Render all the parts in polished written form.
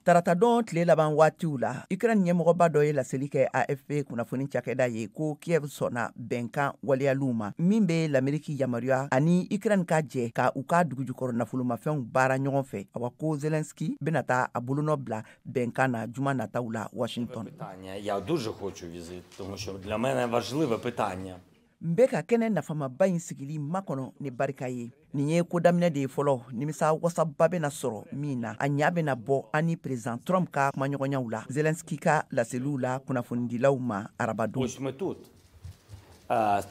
Taratadon tile laban waatiw la, Ukraine ɲɛmɔgɔba dɔ ye laseli kɛ AFP kunnafoni cakɛda ye ko Kiev sɔnna bɛnkan waleyaliw ma min bɛ Lameriki yamaruya ani Ukraine ka jɛ ka u ka dugujukɔrɔ nafolomafɛnw baara ɲɔgɔn fɛ. Awa, ko Zelensky bɛna taa a bolonɔ bila bɛnkan na juma nataw la Washington. Я дуже хочу візит, тому що для мене важливе питання. N bɛ ka kɛnɛ nafamaba in sigili makɔnɔ ni barika ye. Nin ye ko daminɛ de ye fɔlɔ, nimisa wasaba bɛna sɔrɔ min na, a ɲa bɛna bɔ an ni président Trump ka kumaɲɔgɔnyaw la, Zelensky ka laseliw la kunnafonidilaw ma arabadon. Ось ми тут.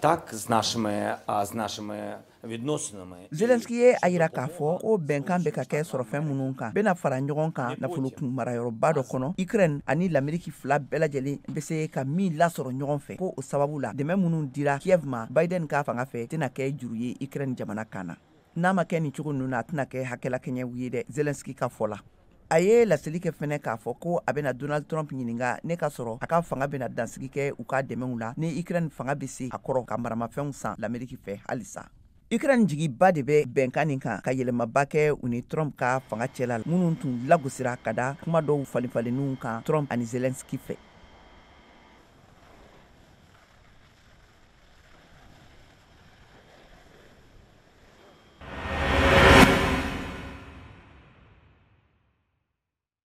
Так, з нашими відносинами. Zelensky ye a yira k'a fɔ ko bɛnkan bɛ ka kɛ sɔrɔfɛn minnu kan, bɛna fara ɲɔgɔn kan nafolokun marayɔrɔba dɔ kɔnɔ, Ukraine ani Lameriki fila bɛɛ lajɛlen bɛ se ka min lasɔrɔ ɲɔgɔn fɛ. Ko o sababu la, dɛmɛ minnu dira Kiev ma Biden ka fanga fɛ tɛna kɛ juru ye Ukraine jamana kan na. N'a ma kɛ nin cogo ninnu na, a tɛna kɛ hakɛlakɛɲɛw ye dɛ, Zelensky ka fɔ la. A ye laseli kɛ fɛnɛ k'a fɔ ko a bɛna Donald Trump ɲininga ne ka sɔrɔ a ka fanga bɛna dansigi kɛ u ka dɛmɛw la, ni Ukraine fanga bɛ se a kɔrɔ ka maramafɛnw san Lameriki fɛ halisa. Ukraine jigiba de bɛ bɛnkan nin kan ka yɛlɛmaba kɛ u ni Trump ka fanga cɛla, minnu tun lagosira ka da kuma dɔw falenfalenninw kan Trump ani Zelensky fɛ.